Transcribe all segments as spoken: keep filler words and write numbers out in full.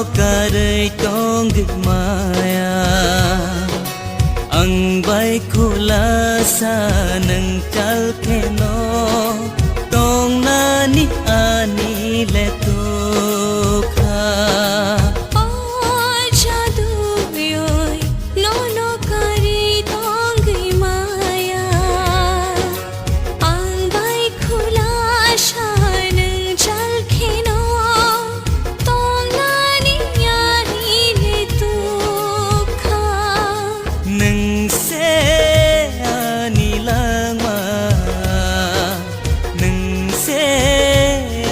Karwi tongwi maya, ang bai khulasa nwng chal kheno, tongnani ani le tukha. O jaduyoi, nono karwi tongwi maya. Ang bai khulasa nwng chal kheno, tongnani ani le tukha. Nwng se ani langma, nwng se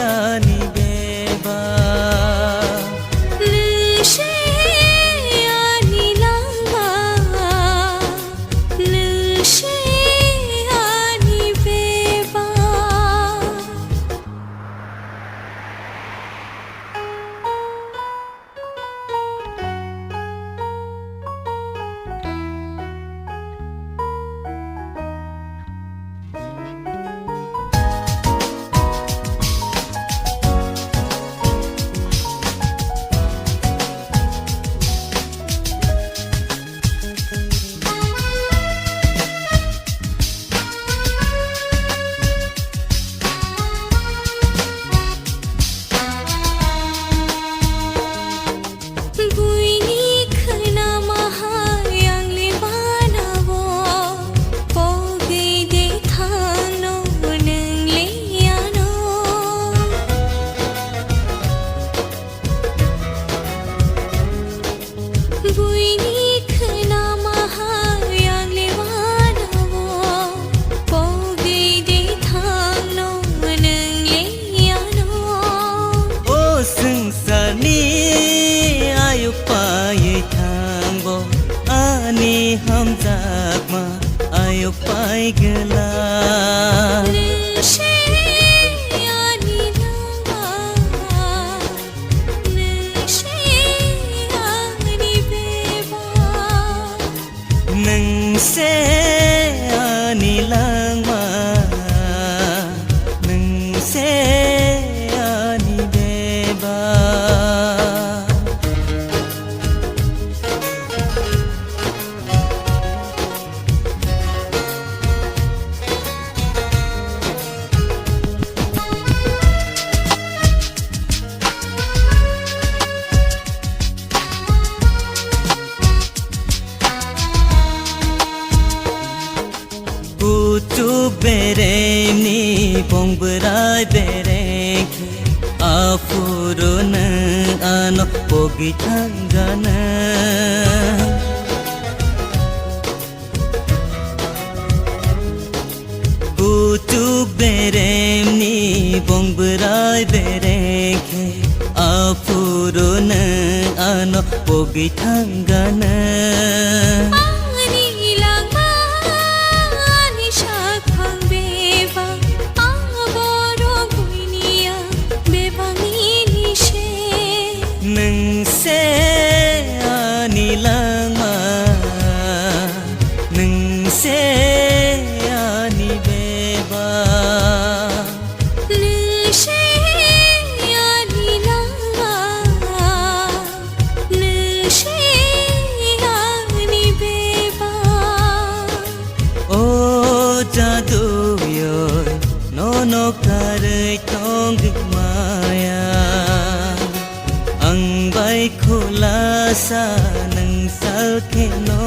ani beba. Nwng se ani langma. Nwng se ani beba. Buini khwnama hai ang le banao, pogwi de thangno nwng le ano. Buini khwnama hai ang le wanao, pogwi de thangno nwng le ano. O swngcharni ayuk paiwi thangbo, ani hamjakma ayuk pai gwla. Nwng se ani langma. Nwng se ani beba. Nwng se ani langma. Nwng se ani beba. Kuchuk beremni bong bwrai bereng khe, aphuru nwng ano pogwi thangana. Kuchuk beremni bong bwrai bereng khe, aphuru nwng ano pogwi thangana. Ani langma, ani saphang bebak, ang borok buiniya bebak nini se. Nwng se ani langma, nwng se ani beba. Nwng se ani langma, nwng se ani beba. O jaduyoi, nono karwi tongwi maya. Ang bai khulasa nwng sal kheno,